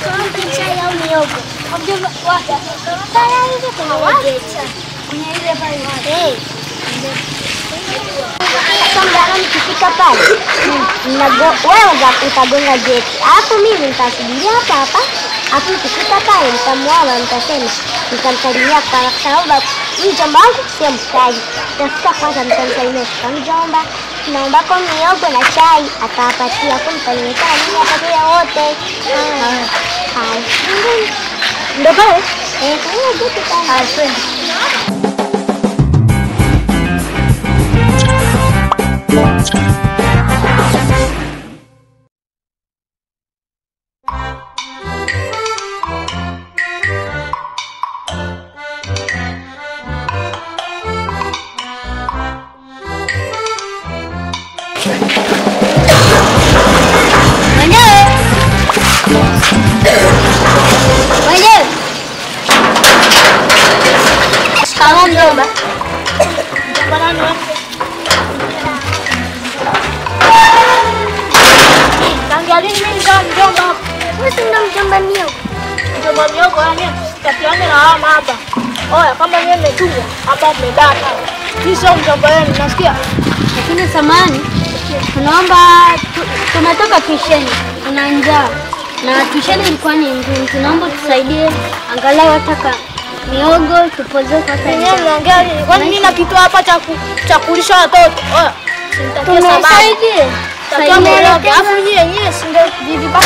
Chai au miogo. Mjomba wapi? Tayari kuna geti. Kuna ile pale. Eh. Sasa nikifika pale wewe utagonga geti. Alafu mimi nitasubiria hapa hapa. Alafu nikifika pale nitamwona, nitasema, nitamsalimia kwa sababu mjomba wangu sio mkali. Nitafika kwanza nitamsalimia kwa mjomba, naomba kwa miogo na chai, atawapatia. Alafu nitaletea mimi apatie wote. Haya. Ndio pale? Eh, kwa geti pale. Haya, twende. Mwenyewe. Shikamoo mjomba. Mjomba nani wewe? Tangia lini mimi nikawa mjomba hapa? Wewe si ndo mjomba miogo? Mjomba miogo yani tutakiane na mama hapa. Oya, kama yeye mmetumwa hapa mmebaka. Mimi sio mjomba wenu, nasikia? Lakini samani, tunaomba tumetoka tuisheni, tuna njaa. Na tuisheni ilikuwa ni ngumu. Tunaomba tusaidie angalau hata miogo tupoze kwa sasa. Mimi naongea nini? Kwani mimi na kitu hapa cha kulisha watoto? Oya, simtakie sababu. Tusaidie. Alafu nyie si ndio vivibaka